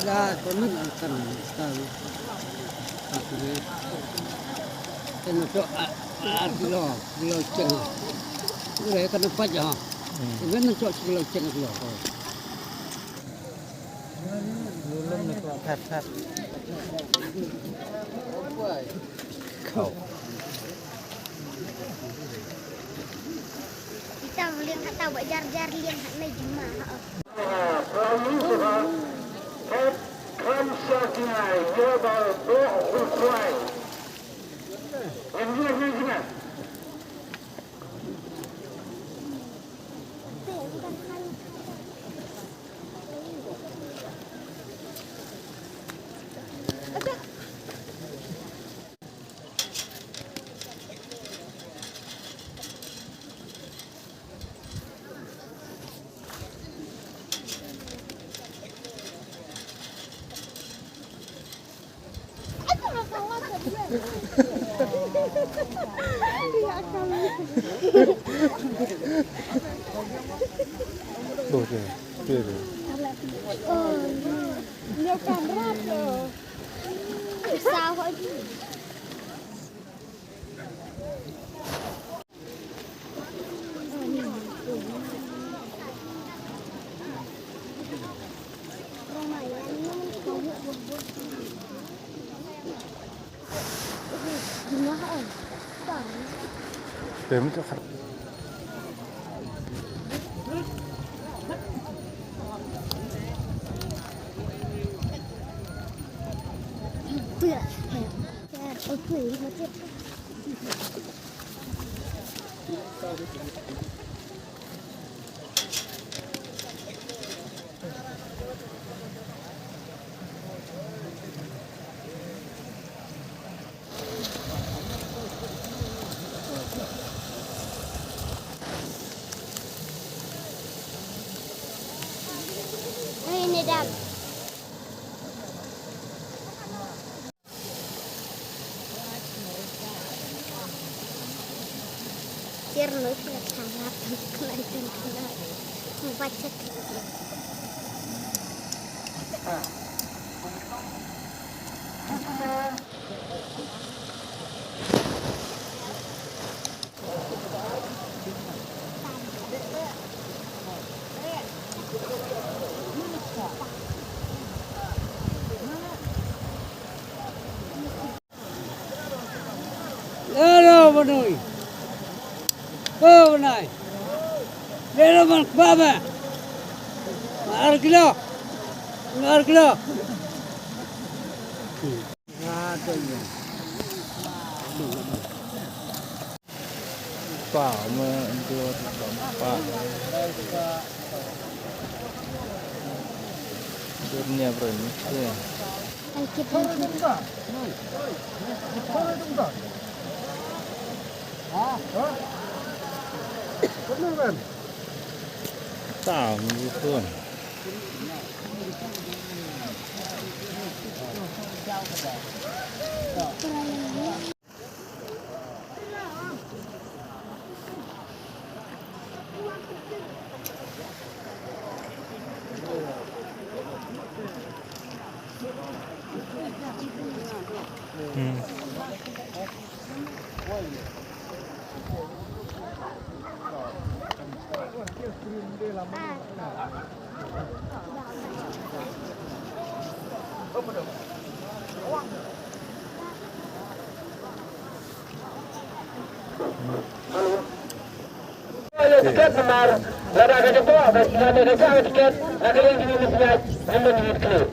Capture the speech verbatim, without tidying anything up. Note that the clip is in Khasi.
Ka ka min kan ka ka ka ne. Kan to a a kilo kilo cheng. Kure kan pa ja. Kan to kilo cheng kilo. Lulum ni ko phat phat. Kau. Kita liang kata buat jar-jar liang hak mai jema. Ini dah. Lero banoi. Ko banai. Lero man kbaba. Ar kilo. Ar kilo. Pa me endur pa. Durnya berani. Ya. Tahu gitu. Tiket namar lada ka jubor ba sngewbha ka tiket na ka liang jong ngi, ngi sngaid, ngim don jingkit khlieh.